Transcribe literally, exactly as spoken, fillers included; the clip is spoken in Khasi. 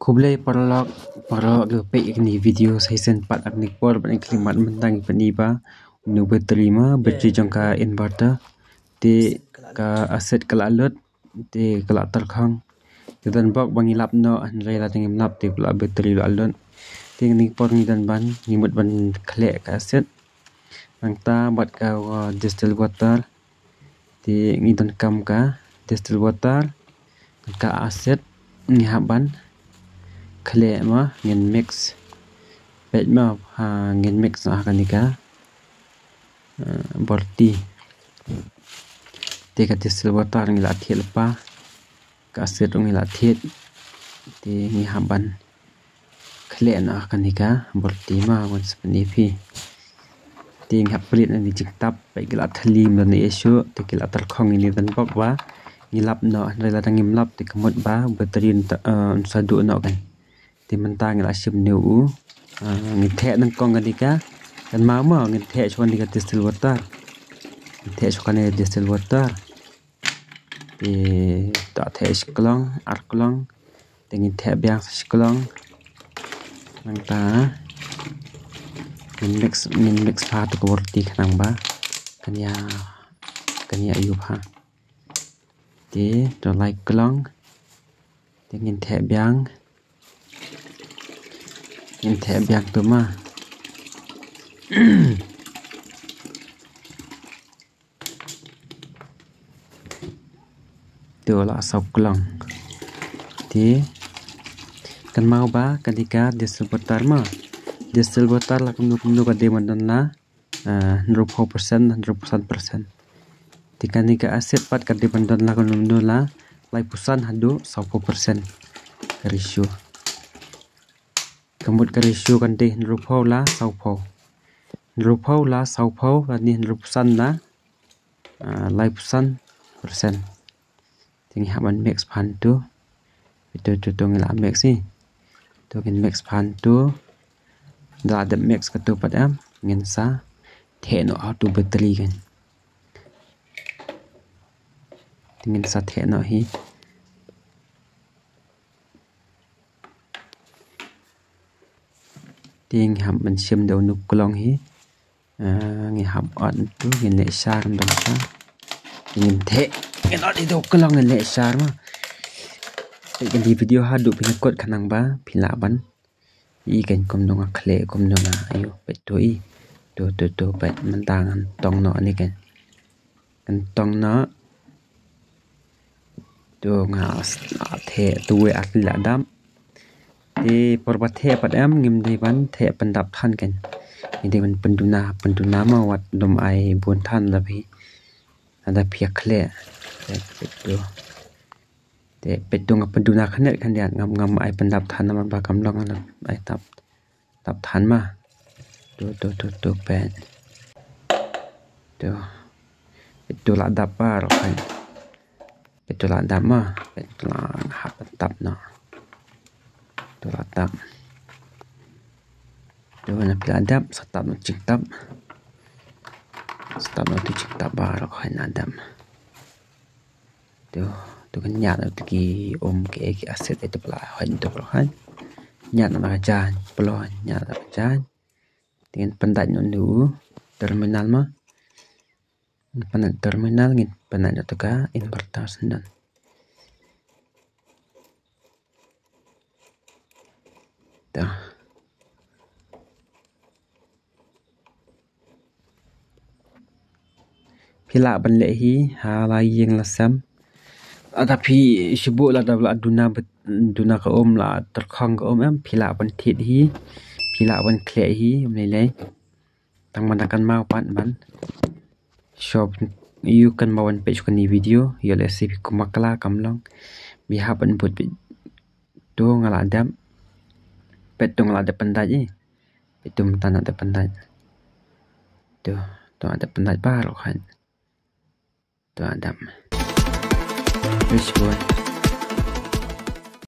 Khublei paralok, paralok ki peit ïa kane ka video sa shisien pat ha kane ka por ban ïa kylli mynta ngi pyni ba u battery ma, battery jong ka inverter te ka acid ka la lut, te ka la tyrkhong. Te don bok ba ngi lap noh, hynrei lada ngim lap te ka la battery la lut. Te kane ka por ngi don ban, ngi mut ban khleh ka acid. Nangta bad ka, uh, distilled water. Te ngi donkam ka distilled water, ka acid, ngi hap ban khleh ma, ngin mix. Peit ma, ha, ngin mix noh ha kane ka, uh, balti. Te ka distilled water ngi la thied lypa, ka acid ruh ngi la thied. Te ngi hap ban khleh noh ha kane ka balti ma, wan sa pyni ïa phi. Te ngi hap plie na kane ka jingtap, peit ki la thylli, ym don ei ei shuh, te ki la tyrkhong. Ngi don bok ba ngi lap noh, hynrei lada ngim lap te ka mut ba battery un sa duh noh kan. Te mynta ngi la shim ne u, uh, ngin theh nyngkong kane ka, kynmaw ma, ngin theh shuwa kane ka distilled water. Ngin theh shuwa kane ka distilled water. Te to theh shi klong, ar klong. Te ngin theh biang sa shi klong. Nangta ngin mix, ngin mix bha tu ka balti khnang ba kan ïa, kan ïa ïuh bha. Te to lai klong. Te ngin theh biang. Ngin theh biang tu ma. Te la saw klong. Te kynmaw ba kane ka distilled water ma. Distilled water la kumno kumno ka dei ban don la, ah, hynriewphew percent, hynriewphew san percent. Te kane ka acid pat ka dei ban don la kumno kumno la, laiphew san haduh sawphew percent ka ratio. Ka mut ka ratio kan dei hynriewphew la sawphew. Hynriewphew la sawphew, lane hynriewphew san la, ah, laiphew san percent. Te ngi hap ban mix bha tu. Tu, tu, tu ngi la mix hi. Tu ngin mix bha tu. Da dep mix katu pat em, ngin sa theh noh ha tu battery kan. Te ngin sa theh noh hi. Te ngi hap ban shim da u klong hi. Ah, ngi hap ot tu, ngin leh shar ym don shuh. Ngin theh, ngin ot ïa u klong, ngin leh shar ma. Peit kane ka video haduh phi kut khnang ba phi lah ban i kan kumno nga khleh, kumno nga ïuh. Peit tu i. Tu, tu, tu, peit mynta ngan tong noh ne kan. Ngan tong noh. Tu nga s-, theh tu wei ar tylli la dap. Te por ba theh pat em, ngim dei ban theh pyndap than kan. Ngim dei ban pynduna, pynduna ma wat dum ai bun than da phi. Da phi ïa khleh. Te peit tu. Te peit tu nga pynduna khyndiat khyndiat, ngam, ngam ai pyndap than namar ba kam long, ngam ai tap. Tap than ma. Tu, tu, tu, tu, peit. Tu. Peit tu la dap baroh kan. Peit tu la dap ma. Peit tu la hap tap noh. Tu la dap. Tu na phi la dap, sa tap noh jingtap. Sa tap noh tu jingtap baroh kan la dap. Tu, tu kan ñiad tu ki um ki, ki acid tu pla hoi tu pla hoi. Ñiad na ka jan, pla ñiad na ka jan. Te ngin pyndait noh u terminal ma. Ngin pyndait terminal, ngin pyndait noh tu ka inverter sendon. Ta. Phi lah ban leh hi ha la ïing la sem. Lada phi shibun lada la duna bet-, duna ka um, la tyrkhong ka um em, phi lah ban thied hi. Phi lah ban khleh hi, ym lei lei. Tang ban da kynmaw pat ban. Shop ïa u kynmaw ban peit shuwa kane ka video, ïoh lehse phi kum bakla kam long. Phi hap ban bud peit. Tu nga la dep. Peit tu nga la dep pyndait i. Peit tu mynta nga dep pyndait. Tu, tu nga dep pyndait baroh kan. Tu nga dep. Peit shuwa.